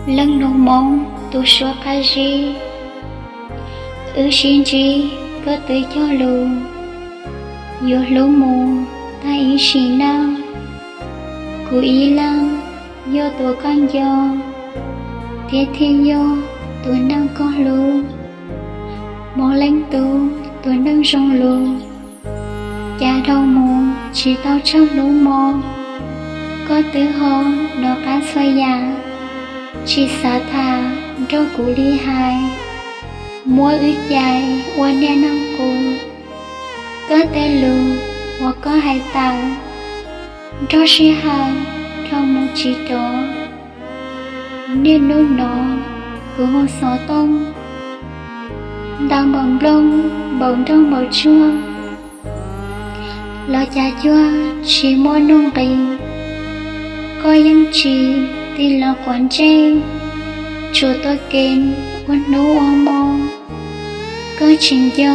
Leej nus Hmoob tus suab qab zib, wb sib ntsib koj twb cog lus, yuav hlub mus tag ib sim neej. Kuv ib leeg yog tus koj nco, thiab thiaj yog tus neeg koj hlub. Hmoob Leej Tub tus neeg zoo lus, cas dhau mus tsis tau tsheej hnub mo. Koj twb ho hnov qab txhua yam, tsis xav tham nrog kuv li hais. Muab wb cais ua niaj neeg qus, koj tej lus uas koj hais tawm, nrog sij hawm dhau mus tsis rov. Niaj hnub no kuv hu xov tooj, ntau npaum nplooj npaum nroog npaum tsuag, los cas cuag tsis muaj nuj nqis. Koj yeej tsis tig los quav ntsej, tsuas tuaj kev ua hnub ua hmo. Koj tsis nco,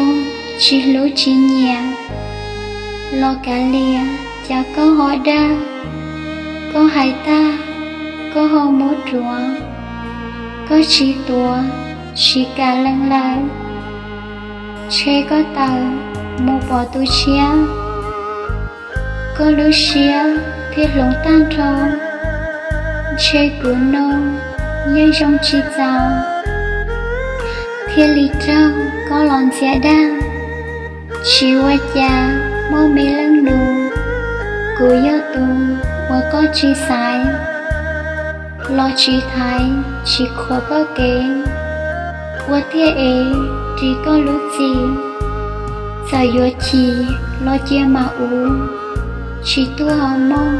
tsis hlub tsis nyiam, los kav liam cas koj ho dag. Koj hais tag koj ho muab ruam, koj tsis tuav tsis kam lees lawm. Ntshe koj tawm mus pom tus tshiab, koj lub siab thiaj hloov tag nrho. Ntshe kuv no yeej zoo tsis txaus, thiaj li raug koj los ntxias dag. Tsis ua cas, muaj me leej nus, kuv yog tus uas koj tsis xaiv, los tsis thaiv tsis qhuas koj kev, ua tiag es ris koj lub txim. Txawm yuav chim los cia mam uv, tsis tuaj ho mog,